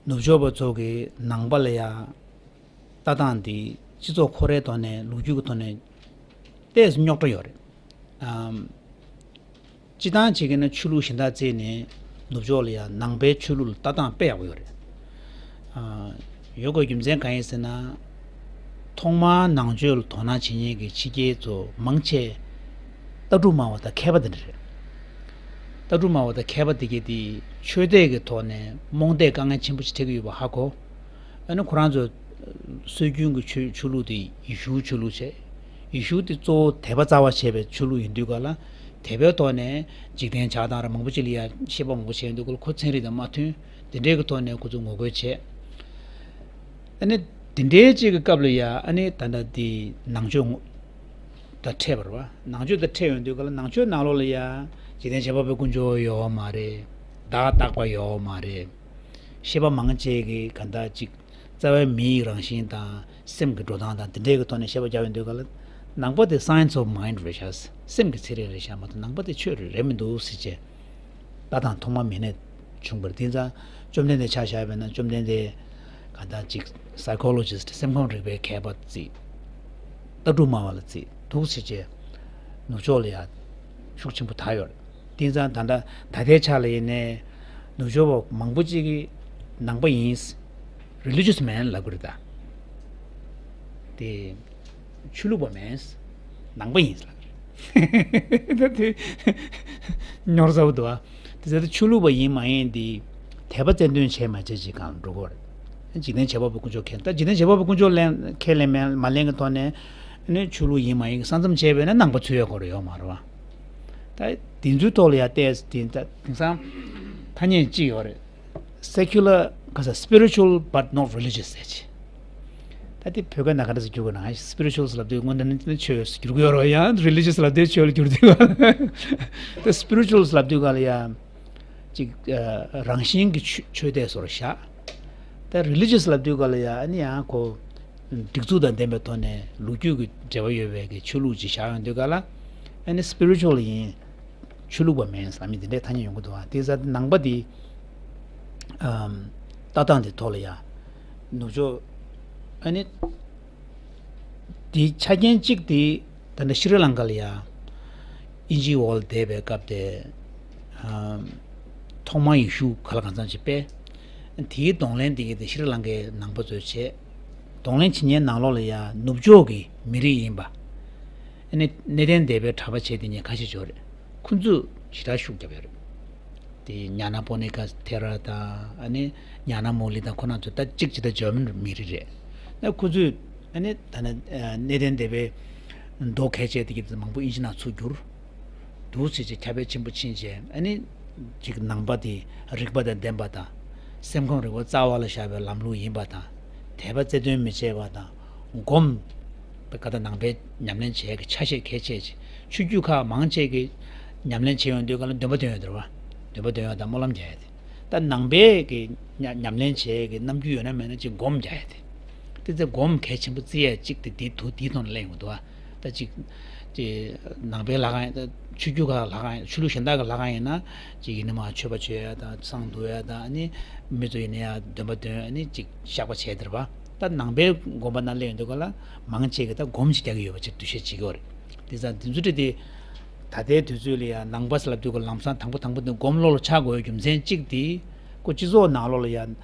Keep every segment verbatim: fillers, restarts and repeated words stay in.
ནུབ་ཕྱོགས་པ་ཚོ་གི་ནང་པ་ལ་ཡ་ལྟ་སྟངས་འདི་སྤྱི་ཚོགས་ཁོ་རའི་ཐོག་ནས་ལོ་རྒྱུས་ཀྱི་ཐོག་ནས་ཏོག་ཙམ་རྙོག་དྲ་ཡོད་རེད། ཨམ། སྤྱི་བཏང་བྱེད་ཀྱི་ན་ཆོས་ལུགས་གཞན་དག་བརྩིས་ནས་ནུབ་ཕྱོགས་ལ་ཡ་ནང་པའི་ཆོས་ལུགས་ལ་ལྟ་སྟངས་དཔེ་ཡག་པོ་ཡོད་རེད། ཨ། ཡོད་དགོས་རྒྱུ་མཚན་གང་ཡིན་ཟེར་ན། ཐོག་མར་ནང་ཆོས་ལ་དོ་སྣང་བྱེད་མཁན་གྱི་ཕྱི་རྒྱལ་ཚོ་མང་ཆེ་ལྟ་གྲུབ་སྨྲ་བ་དང་མཁས་པ་དེ་འདྲ་རེད། ལྟ་གྲུབ་སྨྲ་བ་དང་མཁས་པ་དེ་གས་དེ་ཆོས་དད་ཀྱི་ཐོག་ནས་རྨོངས་དད་དཀའ་ངལ་ཆེན་པོ་ཞིག་འཕྲད་ཀྱི་ཡོད་པ་ཧ་གོ། ཨ་ནི་ཁོ་རང་ཚོ་སྲོལ་རྒྱུན་གྱི་ཆོས་ཆོས་ལུགས་དེ་ཡེ་ཤུའི་ཆོས་ལུགས་བྱས། ཡེ་ཤུ་དེ་གཙོ་བོ་དད་པ་རྩ་བ་བྱས་པའི་ཆོས་ལུགས་ཡིན་དུས་ག་ལ། དད་པའི་ཐོག་ནས་འཇིག་རྟེན་ཆགས་སྟངས་ར་མང་པོ་ཅིག་ལ་ཡ་བཤད་པ་མང་པོ་བྱས་ཡོང་དུས་ག་ལ་ཁོ་ཚན་རིག་དང་མ་མཐུན། དེ་འདྲའི་གི་ཐོག་ནས་ཁོ་ཚོ་ངོ་རྒོལ་བྱས། ཨ་ནི་དེ་འདྲའི་ཅིག་གི་སྐབས་ལ་ཡ་ཨ་ནི་ད་ལྟ་དེ་ནང་ཆོས་ངོ་དང་འཕྲད་པ་རེད་བ། ནང་ཆོས་དང་འཕྲད་ཡོང་དུས་ག་ལ་ནང་ཆོས་ནང་ལོགས་ལ་ཡ་འཇིག་རྟེན་བྱེད་པ་པོའི་ཀུན་སྤྱོད་ཡོད་མ་རེད། བདག་རྟག་པ་ཡོད་མ་རེད། བཤད་པ་མང་ཆེ་གི་ག་འདྲ་ཅིག་རྩ་བའི་མིའི་རང་བཞིན་དང་སེམས་ཀྱི་འགྲོ་སྟངས་དང་དེ་འདྲའི་གི་ཐོག་ནས་བཤད་པ་རྒྱག་ཡོང་དུས་ག་ལ། ནང་པ་དེ་science of mind རེད་ཤག་སེམས་ཀྱི་ཚན་རིག་རེད་ཤག་མ་གཏོགས་ནང་པ་དེ་ཆོས་རེད་རེད་མི་འདུག་ཟེར་བྱས། ལྟ་སྟངས་ཐོག་མ་མི་ནས་བྱུང་བར་དེང་སང་བཅོམ་ལྡན་འདས་ཆ་བཞག་པ་ཡིན་ན་བཅོམ་ལྡན་འདས་ག་འདྲ་ཅིག་psychologist སེམས་ཁམས་རིག་པའི་མཁས་པ་ཅིག་ལྟ་གྲུབ་སྨྲ་བ་ལ་ཅིག་འདུག་ཟེར་བྱས་ནུབ་ཕྱོགས་ལ་ཡ་ཤུགས་ཆེན་པོ་དར་ཡོད་རེད། དེང་སང་ད་ལྟ་ད་ལྟའི་ཆ་ལ་ཡིན་ནའི་ནུབ་ཕྱོགས་པ་མང་པོ་ཅིག་གིས་ནང་པ་ཡིན། religious man ལབ་ཀྱི་རེད་ད། དེ་ཆོས་ལུགས་པ་མིན། ནང་པ་ཡིན་ལབ་ཀྱི་རེད། ད་དེ་རྙོག་ཚ་པོ་འདུག་ཨ། དེ་ཚོ་ཆོས་ལུགས་པ་ཡིན་མ་ཡིན་དེ་དད་པ་རྩལ་འདོན་བྱས་མ་བྱས་ཅིག་གང་འགྲོ་གི་རེད། འཇིག་རྟེན་བྱེད་པ་པོའི་ཀུན་སྤྱོད་ཁས་ལེན། ད་འཇིག་རྟེན་བྱེད་པ་པོའི་ཀུན་སྤྱོད་ལེན་ཁས་ལེན་མེད་མ་ལེན་གྱི་ཐོག་ནས་ནི་ཆོས་ལུགས་ཡིན་མ་ཡིན་གྱི་ས་མཚམས་བྱས་པས་ན་ནང་པ་ཚུད་ཡོད་དགོས་རེད་ཡོད་མ་རེད་བ། ད་དེ་ཚོའི་ཐོག་ལ་ཡ་བལྟས་དེ་ད་དེང་སང་ཐ་སྙད་གཅིག་ཡོད་རེད། secular ག་ས་spiritual but not religious ཟེར་ཅིག་ད་དེ་བོད་སྐད་ནང་ག་འདྲ་ཟེར་བསྒྱུར་དགོས་ན་spiritual ཟེར་ལབ་དུས་སྔོན་ད་ནི་ཆོས་ཟེར་བསྒྱུར་གི་ཡོད་རེད་ཡང་religious ལབ་དུས་ཆོས་ལ་བསྒྱུར་དུས་ད་spiritual ཟེར་ལབ་དུས་ག་ལ་ཡ་ཅིག་ཨ་རང་བཞིན་གྱི་ཆོས་ཆོས་དད་བཟོ་འདྲ་བཞག་ད་religious ལབ་དུས་ག་ལ་ཡ་ཨ་ནི་ཡང་ཁོ་སྒྲིག་འཛུགས་དང་ལྡན་པའི་ཐོག་ནས་ལོ་རྒྱུས་ཀྱི་འབྲེལ་བ་ཡོད་པའི་གི་ཆོས་ལུགས་ཅིག་བཞག་ཡོང་དུས་ག་ལ་ཨ་ནི་spiritual ཡིན། ཆོས་ལུགས་པ་མིན་ཟེར་མི་འདི་འདྲའི་ཐ་སྙད་ཡོང་གི་འདུག་ཨ། དེ་ཟེར་ནང་པ་འདི་ཨམ་ལྟ་སྟངས་འདི་ཐོག་ལ་ཡ་ནུབ་ཕྱོགས་ཨ་ནི་འདི་ཆ་རྐྱེན་གཅིག་འདི་ད་ནི་ཤྲི་ལང་ཀ་ལ་ཡ་དབྱིན་ཇིའི་འོག་ལ་བསྡད་པའི་སྐབས་དེ་ཨམ་ཐོག་མར་ཡེ་ཤུ་ག་ལ་གང་འཚམ་ཞིག་སྤེལ། དེའི་གདོང་ལེན་འདི་གི་དེ་ཤྲི་ལང་ཀའི་ནང་པ་ཚོས་བྱས། གདོང་ལེན་བྱེད་མཁན་ནང་ལོགས་ལ་ཡ་ནུབ་ཕྱོགས་ཀྱི་མི་རིགས་ཡིན་པ། ཨ་ནི་གནས་བརྟན་སྡེ་པའི་གྲྭ་པ་བྱས་དེ་ཉིད་ཁ་ཤས་ཡོད་རེད། ཁོ་ཚོས་ཞེ་དྲག་ཤུགས་རྒྱབ་ཡོད་རེད། དེ་ཉ་ན་པོ་ནི་ཀ་ཐེ་ར་དང་ཨ་ནི་ཉ་ན་མོ་ལི་དང་ཁོ་རང་ཚོ་ད་གཅིག་ཅི་ད་འཇར་མན་མི་རིགས་རེད། ན་ཁོ་ཚོས་ཨ་ནི་ད་ནི་གནས་བརྟན་སྡེ་པའི་མདོ་གལ་ཆེ་དེ་གི་མང་པོ་ཨིན་ཇི་ནང་ཚུར་བསྒྱུར། འདུག་ཟེར་བྱས་ཁྱབ་སྤེལ་ཆེན་པོ་ཕྱིན་བྱས་ཨ་ནི་ཅིག་ནང་པ་དེ་རིག་པ་དང་ལྡན་པ་དང་སེམས་ཁམས་རིག་པ་རྩ་བ་ལ་བཞག་པའི་ལམ་ལུགས་ཡིན་པ་དང་དད་པ་རྩལ་འདོན་མི་བྱེད་པ་དང་སྒོམ། པའི་ཀ་ད་ནང་པའི་ཉམས་ལེན་བྱེད་ཀྱི་ཆ་ཤས་གལ་ཆེ་ཆེ་ཆོས་བརྒྱུད་ཁག་མང་ཆེ་གི་ཉམས་ལེན་བྱེད་ཡོང་དུས་ག་ལ་འདོན་པ་འདོན་ཡོད་དེ་རེད་བ། འདོན་པ་འདོན་ཡོད་དང་སྨོན་ལམ་རྒྱག་ཡ་དེ། ད་ནང་པའི་གི་ཉ་ཉམས་ལེན་བྱེད་ཀྱི་རྣམ་འགྱུར་ཡོད་ན་མེད་ན་ཅིག་སྒོམ་རྒྱག་ཡ་དེ། དེ་ཚེ་སྒོམ་གལ་ཆེན་པོ་བརྩི་ཡ་གཅིག་དེ་དེ་དུ་དེའི་ཐོག་ནས་གླེང་ཡོང་འདུག་ཨ། ད་ཅིག་དེ་ནང་པའི་ལྷ་ཁང་ཡིན་ད་ཆོས་བརྒྱུད་ཁག་ལྷ་ཁང་ཡིན་ཆོས་ལུགས་གཞན་དག་གི་ལྷ་ཁང་ཡིན་ན་ཅིག་ཡིན་ན་མ་མཆོད་པ་མཆོད་ཡ་དང་བསང་བསྡུ་ཡ་དང་ཨ་ནི་མི་ཚོ་ཡིན་ན་ཡ་འདོན་པ་འདོན་ཨ་ནི་ཅིག་བཤགས་པ་བྱས་དེ་རེད་བ། ད་ནང་པའི་དགོན་པ་ནང་གླེང་ཡོང་དུས་ག་ལ་མང་ཆེ་གི་ད་སྒོམ་ཞིག་རྒྱག་གི་ཡོད་པ་ཅིག་འདུ་ཤེས་བྱེད་ཀྱི་ཡོད་རེད། དེ་ཙང་དེ་ཚོ་དེ་དེ་ད་ལྟའི་དུས་ཚོད་ལ་ཡ་ནང་པ་ཟེར་ལབ་དུས་ག་ལམ་སང་དང་པོ་དང་པོ་དེ་སྒོམ་བློ་ལ་ཆགས་དགོས་རྒྱུ་མཚན་གཅིག་དེ་ཁོ་སྤྱི་ཚོགས་ནང་ལོགས་ལ་ཡ་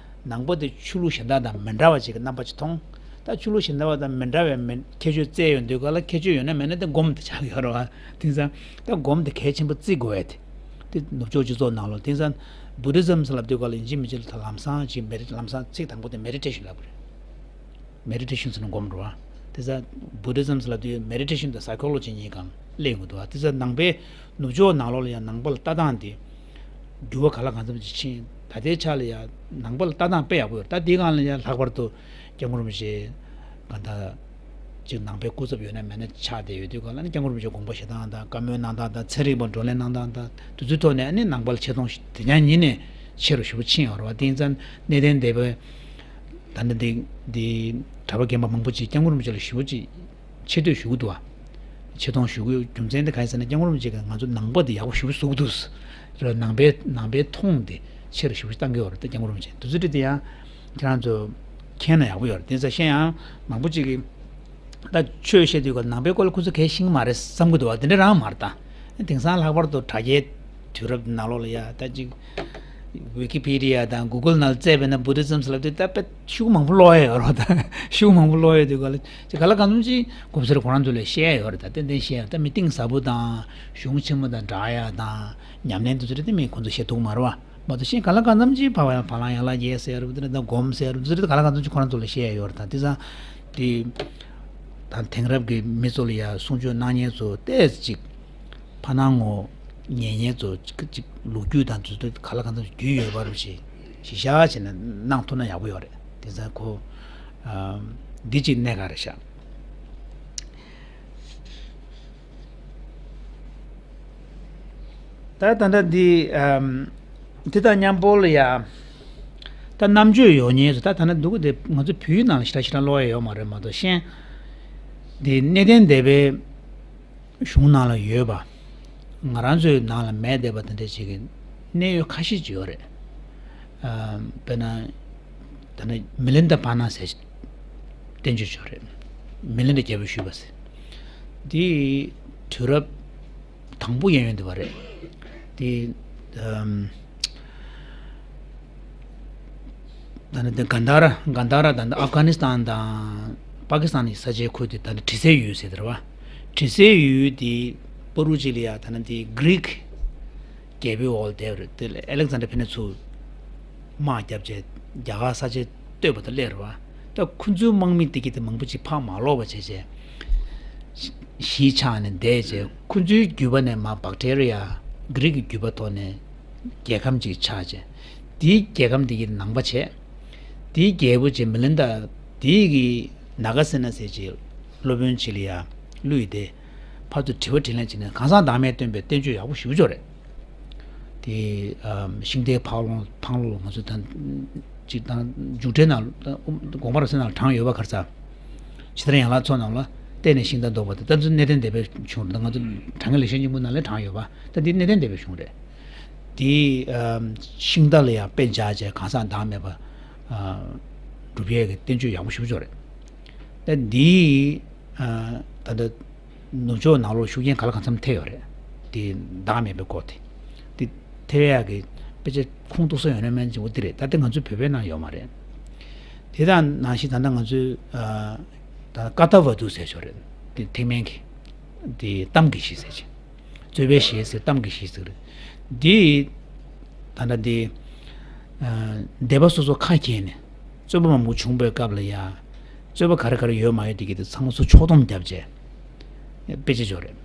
ནང་པ་དེ་ཆོས་ལུགས་གཞན་དག་དང་མི་འདྲ་བ་ཅིག་གི་རྣམ་པ་ཅིག་མཐོང་། ད་ཆོས་ལུགས་གཞན་དག་དང་མི་འདྲ་བའི་མི་ཁྱད་ཆོས་བཙལ་ཡོང་དུས་ག་ལ་ཁྱད་ཆོས་ཡོད་ན་མེད་ན་དེ་སྒོམ་དེ་ཆགས་ཀྱི་ཡོད་རེད་བ། དེ་ཙང་ད་སྒོམ་དེ་གལ་ཆེན་པོ་བརྩི་དགོས་ཡ་དེ། དེ་ནུབ་ཕྱོགས་སྤྱི་ཚོགས་ནང་ལོགས་དེང་སང་Buddhism ཟེར་ལབ་དུས་ག་ལ་ཡིན་གཅིག་མིན་གཅིག་ལ་ད་ལམ་སང་ཅིག་མེ་ལམ་སང་ཚིག་དང་པོ་དེ་meditation ལབ་དགོས་རེད། Meditation ཟེར་ན་སྒོམ་འགྲོ་བ། དེ་ཙང་Buddhism ཟེར་ལབ་དུས་meditation དང་psychology གཉིས་ཀ་གླེང་དགོས་འདུག་བ། དེ་ཙང་ནང་པའི་ནུབ་ཕྱོགས་ནང་ལོགས་ལ་ཡང་ནང་པ་ལ་ལྟ་སྟངས་དེ་འགྱུར་བ་ག་ལ་གང་འཚམ་ཅིག་ཕྱིན། ད་ལྟའི་ཆ་ལ་ཡང་ནང་པ་ལ་ལྟ་སྟངས་དཔེ་ཡག་པོ་ཡོད་རེད། ད་དེའི་སྒང་ལ་ཡང་ལྷག་པར་དུ་སྐྱབས་མགོན་རིན་པོ་ཆེ་གང་ལྟར་ཅིག་ནང་པའི་སྐུ་ཚབ་ཡོད་ན་མེད་ན་ཆགས་བསྡད་ཡོད་དུས་ག་ལ་ནི་སྐྱབས་མགོན་རིན་པོ་ཆེ་དགོངས་པ་བཞེས་སྟངས་དང་བཀའ་མོལ་གནང་སྟངས་དང་ཚན་རིག་པ་བགྲོ་གླེང་གནང་སྟངས་དང་དེ་ཚོའི་ཐོག་ནས་ཨ་ནི་ནང་པ་ལ་ཆེ་མཐོང་ཞིག་དེ་སྔ་ཉིད་ནས་ཆེ་རུ་ཞེ་པོ་ཕྱིན་ཡོད་རེད་བ། དེ་ཡིན་ཙང་གནས་བརྟན་སྡེ་པའི་ད་ནི་འདི་འདི་གྲྭ་པ་རྒན་པ་མང་པོ་ཅིག་སྐྱབས་མགོན་རིན་པོ་ཆེ་ལ་ཞེ་པོ་ཅིག་ཆེ་བསྟོད་ཞུ་གི་འདུག་བ། ཆེ་མཐོང་ཞུ་གི་ཡོད། རྒྱུ་མཚན་དེ་གང་ཡིན་ཟེར་ན་སྐྱབས་མགོན་རིན་པོ་ཆེ་གིས་ང་ཚོ་ནང་པ་འདི་ཡག་པོ་ཞེ་པོ་བཟོ་གི་འདུག་རེད། ནང་པའི་ནང་པའི་མཐོང་འདི་ཆེ་རུ་ཞེ་པོ་ཅིག་བཏང་གི་ཡོད་རེད། ད་སྐྱབས་མགོན་རིན་པོ་ཆེ་དུས་ཚོད་དེ་ཡང་། ཁྱེད་རང་ཚོ་མཁྱེན་ན་ཡག་པོ་ཡོད་རེད། དེ་ཚོ་ཤེས་ཡང་མང་པོ་ཅིག་གིས་ད་ཆོས་བཤད་དུས་ཀ་ནང་པའི་སྐོར་ལ་ཁོ་ཚོ་གལ་ཤེས་ཀྱི་མ་རེད་བསམ་གྱི་འདུག་བ། དེ་འདྲ་རང་མ་རེད་ད། དེང་སང་ལྷག་པར་དུ་དྲ་རྒྱའི་དུས་རབས་ནང་ལོགས་ལ་ཡ་ད་ཅིག་Wikipedia་དང་Google་ནང་བཙལ་བས་ན་Buddhism་ཟེར་ལབ་དུས་ད་དཔེ་ཤུགས་མང་པོ་ཀློག་ཡ་ཡོད་རེད་ད། ཤུགས་མང་པོ་ཀློག་ཡ་དུས་ཀ་ལ་ཅིག་ག་ལ་གང་འཚམ་ཅིག་གོམས་སེར་ཁོ་རང་ཚོ་ལ་བཤད་ཡ་ཡོད་རེད་ད། ཏན་ཏན་བཤད་ཡ་ད་མི་གཏིང་ཟབ་པོ་དང་གཞུང་ཆེན་མོ་དང་འདྲ་ཡ་དང་ཉམས་ལེན་དེ་ཚོ་རེད་དེ་མི་ཁོ་ཚོ་བཤད་ཐུབ་མ་རེད་བ། མ་གཏོགས་གཞན་གང་ལ་གང་འཚམ་ཅིག་བ་བ་ལང་ཡང་ལ་རྒྱལ་ཟེར་རུ་དེ་འདྲ་དང་སྒོམ་ཟེར་རུ་དེ་འདྲ་གང་ལ་གང་འཚམ་ཅིག་ཁོ་རང་ཚོ་ལ་བཤད་ཡ་ཡོད་རེད་ད། དེ་ཙང་དེ་ད་དེང་རབས་ཀྱི་མི་ཚོ་ལ་ཡ་གསུང་ཆོས་གནང་མཁན་ཚོ་ཏོག་ཙམ་ཅིག་ཕ་ནང་ངོ་ཉན་མཁན་ཚོ་ཅིག་ལོ་རྒྱུས་དང་དུས་ཚོད་གང་ལ་གང་འཚམ་ཅིག་རྒྱུས་ཡོད་པ་རུ་ཞིག་གཞི་བཞག་བྱས་ནས་གནང་ཐུབ་ན་ཡག་པོ་ཡོད་རེད། དེ་ཙང་ཁོ་འདི་ཅིག་གནད་འགག་རེད་ཤག་ད་ད་ལྟ་འདི་ཨམ། དེ་དང་མཉམ་པོ་ལ་ཡ། ད་རྣམ་དཔྱོད་ཡོད་མཁན་ཚོ་ད་ད་ལྟ་འདུག་གི་དེ་ང་ཚོ་བོད་ཡིག་ནང་ལ་ཞེ་དྲག་ཞེ་དྲག་ཀློག་ཡ་ཡོད་མ་རེད་མ་གཏོགས་གཞན། འདི་གནས་བརྟན་སྡེ་པའི་གཞུང་ནང་ལ་ཡོད་པ། ང་རང་ཚོའི་ནང་ལ་མེད་བསྡད་པ་དེ་འདྲ་ཅིག་གི་གནད་ཡོད་ཁ་ཤས་ཅིག་ཡོད་རེད། ཨམ། དཔེར་ན། ད་ནི་མི་ལིན་ད་པ་ན་ཟེར་བསྟན་བཅོས་ཅིག་ཡོད་རེད། མི་ལིན་ད་རྒྱལ་པོས་ཞུས་པ་ཟེར། འདི་དུས་རབས་དང་པོ་གཡས་གཡོན་དུ་བ་རེད། འདི་ཨམ། ད་ནི་འདི་གན་དྷ་ར་གན་དྷ་ར་ད་ནི་ཨབ་གྷ་ནི་སི་ཐན་དང་པ་ཀི་སི་ཐན་གྱི་ས་ཆའི་ཁུལ་དེ་ད་ནི་དྲི་ཟའི་ཡུལ་ཟེར་དེ་རེད་བ། དྲི་ཟའི་ཡུལ་དེ་པུ་རུ་ཅི་ལི་ཡ་ད་ནི་འདི་གྷི་རིག་རྒྱལ་པོའི་འོག་ལ་བསྡད་པ་རེད། དེ་ལ་ཨ་ལེག་ཛན་ཌར་ཕི་ནེ་ཚུར་དམག་བརྒྱབ་བྱས་རྒྱ་གར་ས་ཆ་གཏོད་པ་དང་སླེབས་རེད་བ། ད་ཁོ་ཚོའི་དམག་མི་དེ་གྱད་དེ་མང་པོ་ཅིག་ཕར་མ་ལོག་པ་བྱས་བྱས་གཞིས་ཆགས་ནས་བསྡད་བྱས་ཁོ་ཚོའི་རྒྱུད་པ་ནས་མར་བག་ཏྲེ་རི་ཡ་གྷི་རིག་གི་རྒྱུད་པ་ཐོག་ནས་རྒྱལ་ཁམས་ཅིག་ཆགས་བྱས་དེའི་རྒྱལ་ཁམས་དེ་གྱད་ནང་པ་བྱས། དེའི་རྒྱལ་པོ་ཅིག་མི་ལིན་ད་དེའི་གི་ན་ག་སེ་ན་ཟེར་ཅིག་སློབ་དཔོན་ཅིག་ལ་ཡ་བསླུས་ཏེ་ཕར་ཚུར་དྲི་བ་དྲིས་ལན་བྱས་ནས་གང་ཟག་བདག་མེད་སྟོན་པའི་བསྟན་བཅོས་ཡག་པོ་ཞེ་པོ་ཅིག་ཡོད་རེད། དེ་ཨམ། ཤིང་རྟའི་འཕང་ལོ་འཕང་ལོ་ང་ཚོ་དང་ཅིག་དང་མཇུག་འབྲས་ནང་དགོངས་པ་རབ་གསལ་ནང་ལ་དྲངས་ཡོད་པ་ག་རེ་ཟེར། ཕྱི་དར་ཡན་ལག་ཚོགས་རྣམས་ལ་བརྟེན་ནས་ཤིང་རྟ་བཟློག་པ་དེ་ད་ཚོ་གནས་བརྟན་སྡེ་པའི་གཞུང་རེད། ད་ང་ཚོ་དྲང་ངེས་ལེགས་བཤད་སྙིང་པོ་ནང་ལ་དྲངས་ཡོད་པ་ད་འདི་གནས་བརྟན་སྡེ་པའི་གཞུང་རེད། དེ་ཨམ། ཤིང་རྟ་ལ་ཡང་དཔེ་འཇགས་བྱས་གང་ཟག་བདག་མེད་པ་ཨ། སྒྲུབ་ཡས་ཀྱི་བསྟན་བཅོས་ཡག་པོ་ཞེ་པོ་ཅིག་ཡོད་རེད། ད་འདི་ཨ། ད་ལྟ་ནུབ་ཕྱོགས་ནང་ལོགས་ཤུགས་རྐྱེན་ག་ལ་གང་འཚམ་ཐེབས་ཡོད་རེད། དེ་བདག་མེད་པའི་སྐོར་དེ། དེ་ཐེབས་ཡག་གི་དཔེ་ཆ་ཁུངས་གཏུགས་ས་ཡོད་ན་མེད་ན་ཅིག་འོ་དེ་རེད། ད་ལྟ་ང་ཚོའི་བོད་པའི་ནང་ཡོད་མ་རེད། དེ་དང་ནང་བཞིན་ད་ལྟ་ང་ཚོའི་ཨ། ད་ཀ་ཏ་ཝ་དུ་ཟེར་ཞིག་ཡོད་རེད། དེ་ཐེག་དམན་གྱི་དེ་གཏམ་གྱི་གཞི་ཟེར་ཅིག་རྩོད་པའི་གཞི་ཟེར་གཏམ་གྱི་གཞི་ཟེར་རེད། འདི་ད་ལྟ་འདི་ཨ། སྡེ་པ་སོ་སོ་ཁ་གྱེས་ནས་རྩོད་པ་མང་པོ་བྱུང་བའི་སྐབས་ལ་ཡ་རྩོད་པ་ག་རེ་ག་རེ་ཡོད་མ་ཡོད་དེ་གྱད་དེ་ཚང་མ་ཚུར་ཕྱོགས་བསྡོམས་བརྒྱབ་བྱས་དཔེ་ཆ་ཅིག་ཡོད་རེད།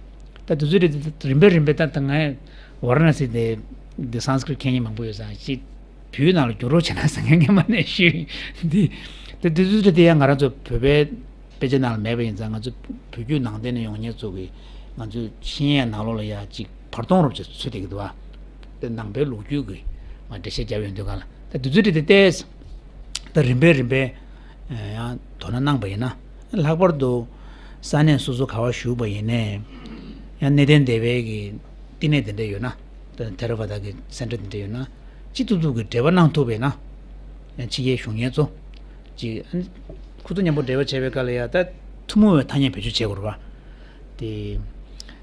ད་དེ་ཚོ་རེད་དེ་རིམ་པས་རིམ་པས་ད་ད་ངས་ཝ་ར་ཎ་སི་དེ་འདི་སཾ་སྐྲྀཏ་མཁྱེན་མཁན་མང་པོ་ཡོད་ཙང་ཅིག་བོད་ནང་ལ་བསྒྱུར་རོགས་བྱས་ན་ཟེར་མཁན་སྔན་མ་ནས་ཞུས། འདི་ད་དེ་ཚོ་རེད་དེ་ཡང་ང་རང་ཚོ་བོད་པའི་དཔེ་ཆ་ནང་ལ་མེད་པ་ཡིན་ཙང་ང་ཚོ་བོད་བརྒྱུད་ནང་བསྟན་ནས་ཡོང་མཁན་ཚོ་གི་ང་ཚོའི་ཤེས་ཡོན་ནང་ལོགས་ལ་ཡ་གཅིག་བར་སྟོང་རོབ་ཅིག་ཚུད་བསྡད་ཀྱི་འདུག་བ། དེ་ནང་པའི་ལོ་རྒྱུས་ཀྱི་ང་འགྲེལ་བཤད་བརྒྱབ་ཡོང་དུས་ག་ལ་ད་དུས་ཚོད་དེ་དེ་ལྟས་ད་རིམ་པས་རིམ་པས་ཡང་དོ་སྣང་གནང་པ་ཡིན་ན་ལྷག་པར་དུ་ས་གནས་སོ་སོ་ག་བ་བཞུགས་པ་ཡིན་ནའི་ཡང་གནས་བརྟན་སྡེ་པའི་གི་བསྟི་གནས་དེ་འདྲ་ཡོད་ན་ད་ཐེ་ར་བ་ད་གི་སེན་ཊར་དེ་འདྲ་ཡོད་ན་ཅི་ཐུབ་ཐུབ་ཀྱི་འབྲེལ་བ་གནང་ཐུབ་པ་ཡིན་ན་ཡང་ཕྱི་རྒྱལ་བཞུགས་མཁན་ཚོ་ཅིག་ཁོ་ཚོ་མཉམ་པོ་འབྲེལ་བ་བྱས་པའི་སྐབས་ལ་ཡ་ད་ཐུན་མོང་བའི་ཐ་སྙད་བེད་སྤྱོད་བྱེད་དགོས་རེད་བ། དེ་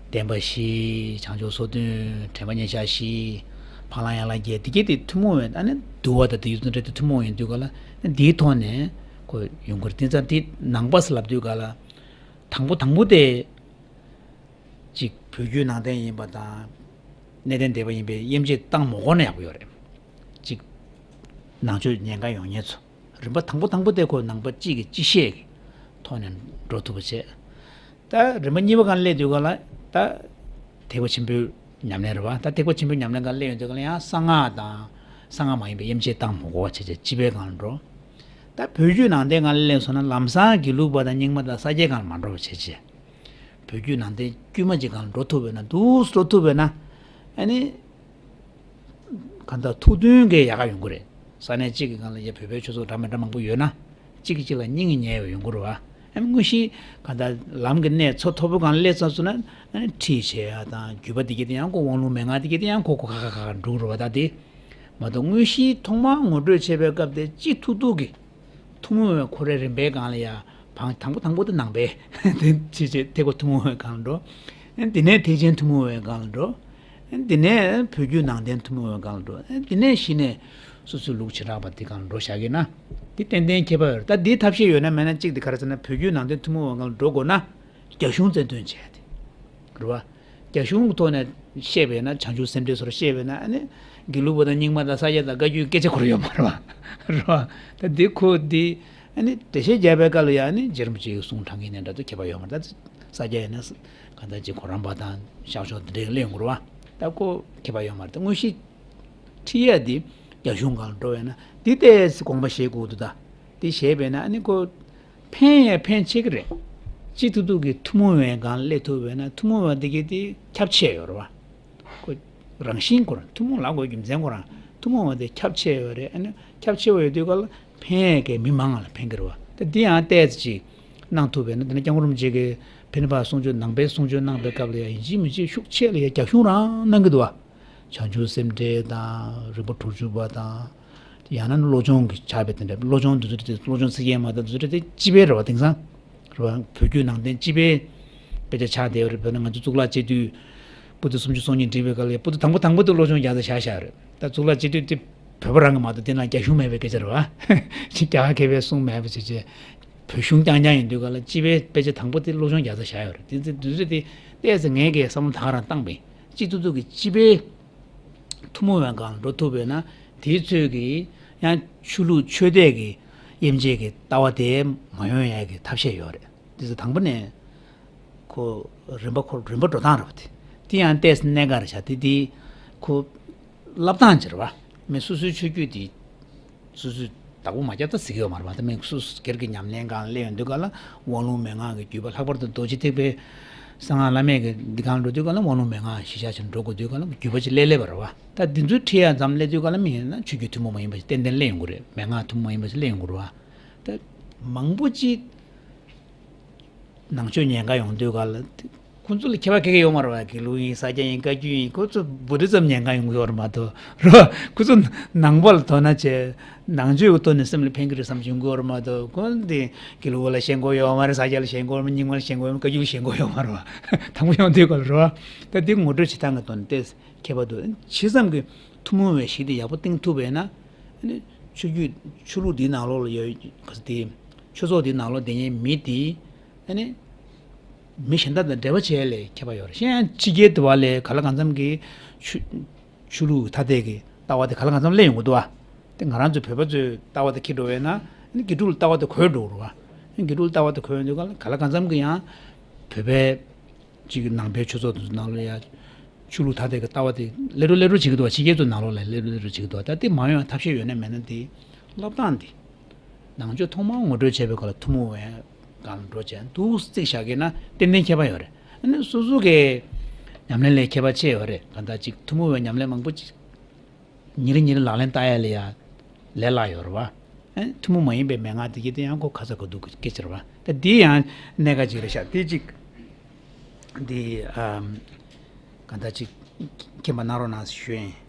བདེན་པ་བཞི། བྱང་ཆུབ་སོ་བདུན། དྲན་པ་མཉེས་བྱ་བཞི། འཕགས་ལམ་ཡན་ལག་བརྒྱད། དེ་གྱད་དེ་ཐུན་མོང་བའི་ཨ་ནི་འདུལ་བ་དང་དེ་ཡུལ་དང་འབྲེལ་ཏེ་ཐུན་མོང་ཡིན་དུས་ག་ལ་ཨ་འདིའི་ཐོག་ནས་ཁོ་ཡོང་གི་རེད། དེ་ཙང་དེ་ནང་པ་ཟེར་ལབ་དུས་ག་ལ་དང་པོ་དང་པོ་དེ་གཅིག་བོད་བརྒྱུད་ནང་བསྟན་ཡིན་པ་དང་གནས་བརྟན་སྡེ་པ་ཡིན་པའི་དབྱེ་འབྱེད་བཏང་མ་དགོས་ན་ཡག་པོ་ཡོད་རེད། གཅིག་ནང་ཆོས་ཉན་ག་ཡོང་མཁན་ཚོ། རིམ་པ་དང་པོ་དང་པོ་དེ་ཁོ་ནང་པ་གཅིག་གི་སྤྱི་བཤད་ཀྱི་ཐོག་ནས་འགྲོ་ཐུབ་པ་བྱས། ད་རིམ་པ་གཉིས་པ་སྒང་སླེབས་དུས་སྒང་ལ་ད་ཐེག་པ་ཆེན་པོའི་ཉམས་ལེན་རེད་བ། ད་ཐེག་པ་ཆེན་པོའི་ཉམས་ལེན་སྒང་སླེབས་ཡོང་དུས་སྒང་ལ་ཡང་གསང་སྔགས་དང་གསང་སྔགས་མ་ཡིན་པའི་དབྱེ་འབྱེད་བཏང་མ་དགོས་པ་བྱས་བྱས་སྤྱི་པའི་སྒང་ལ་འགྲོ། ད་བོད་བརྒྱུད་ནང་བསྟན་སྒང་ལ་སླེབས་སོང་ན་ལམ་སང་དགེ་ལུགས་པ་དང་རྙིང་མ་དང་ས་སྐྱའི་སྒང་ལ་མ་འགྲོ་བ་བྱས་བྱས། བོད་བརྒྱུད་ནང་བསྟན་དཀྱུས་མ་ཅིག་སྒང་ལ་འགྲོ་ཐུབ་པ་ཡིན་ན་འདུག་སེ་འགྲོ་ཐུབ་པ་ཡིན་ན་ཨ་ནི། གང་ལྟར་ཐུགས་མཐུན་གྱི་ཡག་ག་ཡོང་གི་རེད། ས་གནས་གཅིག་གི་སྒང་ལ་ཡ་བོད་པའི་ཆོས་ཚོགས་འདྲ་མི་འདྲ་མང་པོ་ཡོད་ན་གཅིག་གིས་གཅིག་ལ་སྙིང་ཉེ་བ་ཡོང་གི་རེད་བ། ཨ་ནི་དངོས་གཞི་གང་ལྟར་ལམ་གྱི་གནད་མཚོན་མཐོ་པོའི་སྒང་ལ་སླེབས་ཚར་སོང་ན་ཨ་ནི་ཁྲིད་བྱེད་ཡ་དང་རྒྱུད་པ་དེ་གྱད་དེ་ཡང་ཁོ་དབང་ལུང་མན་ངག་དེ་གྱད་དེ་ཡང་ཁོ་ཁོ་ཁ་ཁ་ཁ་ཁ་འགྲོ་གི་རེད་བ། ད་དེ་མ་གཏོགས་དངོས་གཞིའི་ཐོག་མར་ངོ་སྤྲོད་བྱེད་པའི་སྐབས་དེ་གཅིག་ཐུག་ཐུག་གི་ ཐུན་མོང་བའི་ཁོ་རའི་རིམ་པའི་སྒང་ལ་ཡ། བང་དང་པོ་དང་པོ་དེ་ནང་པའི་དེ་བྱས་བྱས་ཐེག་པ་ཐུན་མོང་བའི་སྒང་ལ་འགྲོ། དེ་ནས་ཐེག་ཆེན་ཐུན་མོང་བའི་སྒང་ལ་འགྲོ། དེ་ནས་བོད་བརྒྱུད་ནང་བསྟན་ཐུན་མོང་བའི་སྒང་ལ་འགྲོ། དེ་ནས་གཞི་ནས་སོ་སོའི་ལུགས་བྱེ་བྲག་པ་དེ་སྒང་ལ་འགྲོ་བཞག་གི་ན། དེ་ཏན་ཏན་ཁྱད་པར་ཡོད་རེད། ད་འདིའི་ཐབས་ཤེས་ཡོད་ན་མེད་ན་གཅིག་དེ་ག་རེ་ཟེར་ན། བོད་བརྒྱུད་ནང་བསྟན་ཐུན་མོང་བའི་སྒང་ལ་འགྲོ་དགོས་ན། རྒྱ་གཞུང་བཙན་དོན་བྱས་ཏེ། རེད་བ། རྒྱ་གཞུང་གི་ཐོག་ནས་བཤད་པས་ན། བྱང་ཆུབ་སེམས་འགྲེལ་སོགས་བཤད་པས་ན། ཨ་ནི་དགེ་ལུགས་པ་དང་རྙིང་མ་དང་ས་སྐྱ་དང་བཀའ་བརྒྱུད་སྐད་ཆ་ཁོ་རང་ཡོད་མ་རེད་བ། རེད་བ། ད་འདི་ཁོ་འདི་ཨ་ནི་འགྲེལ་བཤད་རྒྱག་པའི་སྐབས་ལ་ཡང་ཨ་ནི་རྗེ་རིན་པོ་ཆེའི་གསུང་དྲང་གི་ནས་འདྲ་ཚོ་ཁྱད་པར་ཡོད་མ་རེད། ད་ས་སྐྱ་ཡིན་ན་གང་ལྟར་ཅིག་གོ་རམས་པ་དང་ཤར་ཕྱོགས་འདི་འདྲའི་གླེང་དགོས་རེད་བ། ད་ཁོ་ཁྱད་པར་ཡོད་མ་རེད། ད་དངོས་གཞི་ཁྲིད་ཡ་འདི་རྒྱ་གཞུང་སྒང་ལ་འགྲོ་བས་ན་འདི་ལྟས་དགོངས་པ་བཞེས་དགོས་འདུག་ད་འདི་བཞེས་པས་ན་ཨ་ནི་ཁོ། ཕན་ཡང་ཕན་ཆེ་གི་རེད། སྤྱི་ཐུབ་ཐུབ་ཀྱི་ཐུན་མོང་བའི་སྒང་སླེབས་ཐུབ་པས་ན་ཐུན་མོང་བ་འདི་གའི་དེ་ཁྱབ་ཆེ་ཡོད་རེད་བ། ཁོ་རང་བཞིན་ཁོ་རང་ཐུན་མོང་ལབ་དགོས་རྒྱུ་མཚན་ཁོ་རང་ཐུན་མོང་བ་དེ་ཁྱབ་ཆེ་ཡོད་རེད། ཨ་ནི་ཁྱབ་ཆེ་བ་ཡོད་དུས་ག་ལ་ཕན་ཡང་གི་མི་མང་ལ་ཕན་གི་རེད་བ། ད་འདི་ཡང་ཏོག་ཙམ་ཅིག་གནང་ཐུབ་པས་ན། དེ་ནས་སྐྱབས་མགོན་རིན་པོ་ཆེ་གིས་ཕན་པ་གསུང་ཆོས་ནང་པའི་གསུང་ཆོས་གནང་པའི་སྐབས་ལ་ཡང་ཡིན་གཅིག་མིན་གཅིག་ཤུགས་ཆེ་ལ་ཡང་རྒྱ་གཞུང་རང་གནང་གི་འདུག་བ། བྱང་ཆུབ་སེམས་འགྲེལ་དང་རིམ་པ་དྲུག་ཅུ་པ་དང་། ཡང་ན་བློ་སྦྱོང་གི་ཆགས་པའི་དེ་འདྲ། བློ་སྦྱོང་འདི་ཚོ་དེ་བློ་སྦྱོང་ཚིག་བརྒྱད་མ་དང་འདི་ཚོ་དེ་སྤྱི་པའི་རེད་བ། དེང་སང་རེད་བ། བོད་བརྒྱུད་ནང་བསྟན་སྤྱི་པའི་དཔེ་ཆ་ཆགས་བསྡད་ཡོད་རེད། བོད་ནང་ང་ཚོ་གཙུག་ལག་སྤྱི་འཐུས་པོ་ཏི་སུམ་ཅུ་སོ་གཉིས་བསྒྲིགས་པའི་སྐབས་ལ་པོ་ཏི་དང་པོ་དང་པོ་དེ་བློ་སྦྱོང་རྒྱག་ས་བཞག་བཞག་རེད། ད་གཙུག་ལག་སྤྱི་འཐུས་དེ་བོད་པ་རང་གི་མ་གཏོགས་དེ་ནང་རྒྱ་གཞུང་མེད་པའི་སྐད་ཆ་རེད་བ། ཅིག་རྒྱ་གར་མཁས་པའི་གསུང་མེད་པ་བྱས་བྱས། བོད་གཞུང་རྐྱང་རྐྱང་ཡིན་དུས་ག་ལ་སྤྱི་པའི་དཔེ་ཆ་དང་པོ་དེ་བློ་སྦྱོང་རྒྱག་ས་བཞག་ཡོད་རེད། དེ་ཚོ་དེ་ཚོ་དེ་ཏོག་ཙམ་ངས་ཀྱི་བསམ་བློ་ད་ག་རང་བཏང་པས། སྤྱི་ཐུབ་ཐུབ་ཀྱི་སྤྱི་པའི་ཐུན་མོང་བའི་སྒང་ལ་འགྲོ་ཐུབ་པས་ན། དེའི་ཚོད་ཀྱི་ཡང་ཆོས་ལུགས་ཆོས་དད་ཀྱི་དབྱེ་འབྱེད་ཀྱི་ལྟ་བ་དེ་མ་ཡོང་ཡ་གི་ཐབས་ཤེས་ཡོད་རེད། དེ་ཚོ་དང་པོ་ནས་ཁོ་རིམ་པ་ཁོ་རིམ་པ་འགྲོ་སྟངས་རེད་བ། དེ་དེ་ཡང་ཏོག་ཙམ་གནད་འགག་རེད་ཤག་དེ་དེ་ཁོ་བསླབ་སྟངས་ཅིག་རེད་བ། མི་སོ་སོའི་ཆོས་བརྒྱུད་དེ། སོ་སོས་བདག་པོ་མ་རྒྱབ་ད་ཟེར་གྱི་ཡོད་མ་རེད་པ། ད་མི་སོ་སོ་སྒེར་གྱི་ཉམས་ལེན་སྒང་སླེབས་ཡོང་དུས་ག་ལ་དབང་ལུང་མན་ངག་གི་བརྒྱུད་པ། ལྷག་པར་དུ་རྡོ་རྗེ་ཐེག་པའི་གསང་སྔགས་བླ་མེད་ཀྱི་འདི་སྒང་འགྲོ་དུས་ག་ལ་དབང་ལུང་མན་ངག་གཞི་བཞག་བྱས་འགྲོ་དགོས་དུས་ག་ལ་བརྒྱུད་པ་ཅིག་སླེབས་སླེབས་པ་རེད་པ། ད་འདི་ཚོའི་ཁྲིད་ཡ་མཚམས་སླེབས་དུས་ག་ལ་མི་ཡིན་ན་ཆོས་བརྒྱུད་ཐུན་མོང་མ་ཡིན་པ་ཞིག་ཏན་ཏན་སླེབས་ཡོང་གི་རེད། མན་ངག་ཐུན་མོང་མ་ཡིན་པ་ཞིག་སླེབས་ཡོང་གི་རེད་པ། ད་མང་པོ་ཅིག་ནང་ཆོས་ཉེན་ཁ་ཡོང་དུས་ག་ལ་ཁོ་ཚོ་ལ་ཁྱད་པར་ག་གེ་ཡོད་མ་རེད་པ། དགེ་ལུགས་ཡིན་ས་སྐྱ་ཡིན་བཀའ་བརྒྱུད་ཡིན། ཁོ་ཚོ་བོད་དུ་ཙམ་ཉེན་ཁ་ཡོང་གི་ཡོད་རེད་མ་གཏོགས་རེད་པ། ཁོ་ཚོ་ནང་པ་ལ་དོ་སྣང་བྱས་ནང་ཆོས་ཀྱི་ཐོག་ནས་སེམས་ལ་ཕན་གྱི་རེད་བསམ་གྱི་ཡོང་གི་ཡོད་རེད་མ་གཏོགས། ཁོ་འདི་དགེ་ལུགས་པ་ལ་ཞེན་ཁོག་ཡོད་མ་རེད། ས་སྐྱ་ལ་ཞེན་ཁོག་ཡོད་མ་རེད། རྙིང་མ་ལ་ཞེན་ཁོག་ཡོད་མ་རེད། བཀའ་བརྒྱུད་ལ་ཞེན་ཁོག་ཡོད་མ་རེད་པ། དང་པོ་ཡོང་དུས་ག་ལ་རེད་པ། ད་འདི་ངོ་སྤྲོད་བྱེད་སྟངས་ཀྱི་ཐོག་ནས་ཏོག་ཙམ་ཁྱད་པར་འདུག་བྱས་ཙང་གི་ཐུན་མོང་བའི་གཞི་དེ་ཡག་པོ་བཏིང་ཐུབ་པས་ན། ཨ་ནི་ཆོས་བརྒྱུད་ཆོས་ལུགས་འདིའི་ནང་ལོགས་ལ་ཡོད་ག་ས་དེ། ཆོས་ཚོགས་འདིའི་ནང་ལོགས་བསྡད་མཁན་མི་དེ། ཨ་ནི་མི་གཞན་དག་དང་འབྲེལ་བ་བྱེད་ཡ་ལས་ཁྱད་པར་ཡོད་རེད། གཞན་ཡང་ཕྱི་རྒྱལ་དུ་བ་ལས་ག་ལ་གང་འཚམ་གྱི་ཆོས་ཆོས་ལུགས་ཐ་དད་ཀྱི་ལྟ་བ་དེ་ག་ལ་གང་འཚམ་སླེབས་ཡོང་གི་འདུག་བ། དེ་ང་རང་ཚོ་བོད་པ་ཚོའི་ལྟ་བ་དེ་འཁྱེར་འགྲོ་བས་ན། ཨ་ནི་དགེ་ཕྲུག་ལ་ལྟ་བ་དེ་གོ་འགྲོ་གི་རེད་བ། ཨ་ནི་དགེ་ཕྲུག་ལ་ལྟ་བ་དེ་གོ་ཡོང་དུས་ག་ལ་ག་ལ་གང་འཚམ་གྱི་ཡང་བོད་པའི་ཅིག་ནང་པའི་ཆོས་ཚོགས་དེ་ཚོ་ནང་ལ་ཡ་ཆོས་ལུགས་ཐ་དད་ཀྱི་ལྟ་བ་དེ་སླེབས་འགྲོ་སླེབས་འགྲོ་བྱེད་ཀྱི་འདུག་བ། ཕྱི་རྒྱལ་ཚོ་ནང་ལོགས་ལ་སླེབས་འགྲོ་སླེབས་འགྲོ་བྱེད་ཀྱི་འདུག་བ། ད་དེ་མ་ཡོང་ཐབས་ཤེས་ཡོད་ན་མེད་ན་དེ་བསླབ་སྟངས་དེ་ནང་ཆོས་ཐོག་མར་ངོ་སྤྲོད་བྱས་པའི་སྐབས་ལ་ཐུན་མོང་བའི་སྒང་ལ་འགྲོ་བྱས་འདུག་བརྩིགས་བཞག་གི་ན་ཏན་ཏན་ཁྱད་པར་ཡོད་རེད། ཨ་ནི་སོ་སོ་གི་ཉམས་ལེན་ལས་ཁྱད་པར་ཆེ་ཡོད་རེད། གང་ལྟར་ཅིག་ཐུན་མོང་བའི་ཉམས་ལེན་མང་པོ་ཅིག་ཉིན་རེ་ཉིན་རེ་ལག་ལེན་བསྟར་ཡ་ལ་ཡ་ལས་སླ་ཡོད་རེད་བ། ཨ་ནི་ཐུན་མོང་མ་ཡིན་པའི་མན་ངག་དེ་གྱད་དེ་ཡང་ཁོ་ཁ་ཚ་དགོས་གཏུགས་ཀྱི་སྐད་ཆ་རེད་བ། ད་འདི་ཡང་གནད་འགག་ཅིག་རེད་ཤག་དེ་ཅིག་འདི་ཨམ་གང་ལྟར་ཅིག་མཁྱེན་པ་གནང་རོགས་གནང་ཞུ་ཡིན།